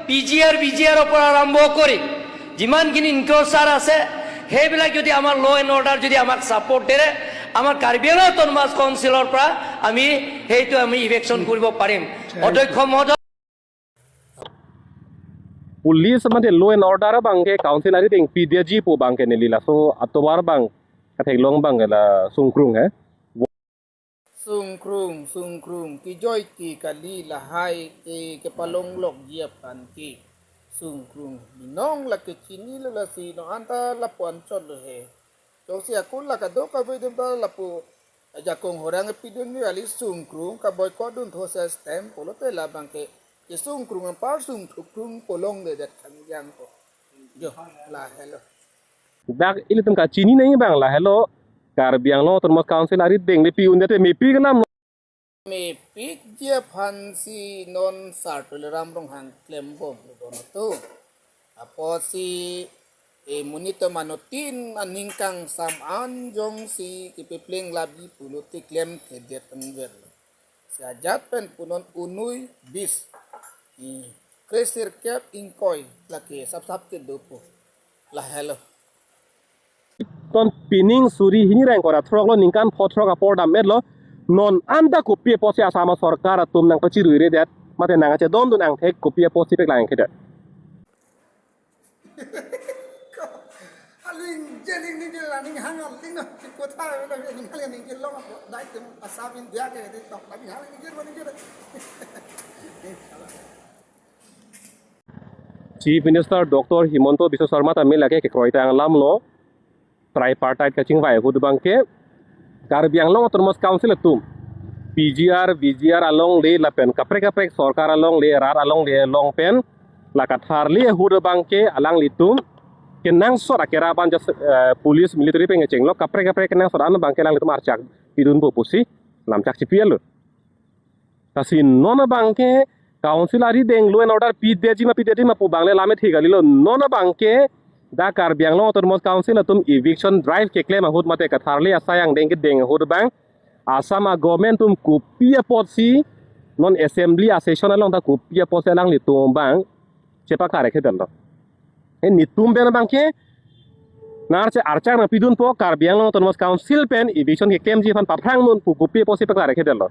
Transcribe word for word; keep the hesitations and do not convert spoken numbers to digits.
P G আৰ, বি জি আৰৰ পৰা আৰম্ভ কৰি যিমানখিনি ইনক্ৰচাৰ আছে, সেইবিলাক যদি আমাৰ ল' এণ্ড অৰ্ডাৰ যদি আমাক ছাপোৰ্ট দিয়ে, আমাৰ কাৰ্বি আংলং অট'নমাছ কাউন্সিলৰ পৰা আমি সেইটো আমি ইভিকশ্যন কৰিব পাৰিম। অধ্যক্ষ মহোদয়। Police mate law and order abangke council arideng pidetji pu abangke neli laso atovar abang katheklong abangke la sungkrung he. Sungkrung, sungkrung, kejoi ke kali lahai ke kepalonglokji aphan ke. Sungkrung, binong lake chinilo lasi non anta lapu-an chotlo he. Jongsi akun la kadokave adim ta lapu ajakong horang pidun ni ali sungkrung ka boycott dun tho system pulote labangke kesungkrung anpar sungkrung polongledet khangjang ko. Jo, lahelo. Dak ilitum kachini nangji abang lahelo. Karbi Anglong Autonomous Council arideng le pi-un-edet te mepik alam. Mepikji aphansi non Sar Tuliram Ronghang klembom lo dono to. Apotsi e monit atum anuttin aning kangsam an jongsi kepepleng lapji pulote klemthedet anverlo. Si ajat pen punon unui bis. E, kre sirkep ingkoi lake sapsap kedopo. Lahelo. Ton pining suri hini ra ingkoi ra throklo, ningkan pho throk apor dam-etlo. Non anta kopi apotsi Assam sorkar atum nangpachiruiredet mate nangkachedondun angthek kopi apotsi peklang kedet? Aling jeling ni jela ning hang aling no kotha lo ning hang ning jelong apo dai tem Assam India ke di tok lagi hang ning jel ning jel. Chief Minister Doctor Himanta Biswa Sarma ta mela ke kekroi tang alam lo. Tripartite kachingvai ahut abangke Karbi Anglong Autonomous Council atum P G R, V G R alongle lapen kaprek kaprek sorkar alongle, rat alongle along pen la katharli ahut abangke alanglitum kenangsot akerap an just, eh, police military pen kechenglo kaprek kaprek kenangsot an abangke alanglitum archak pidunpo pusi lamchak chipi-etlo. Lasi non abangke council arideng law and order pidetji ma pidetji ma pu abang le lamthe kalilo. Non abangke dak Karbi Anglong Autonomous Council atum eviction drive keklem ahut mate katharli asai angdeng kedeng ahut abang Assam a-government atum kopi apotsi non assembly a-session along ta kopi apotsi alanglitum abang chepaklar-ik kedetlo. E netum pen abangke nangkarche archak nangpidunpo, Karbi Anglong Autonomous Council pen eviction keklemji aphan paphrang non pu kopi apotsi paklar-ik kedetlo.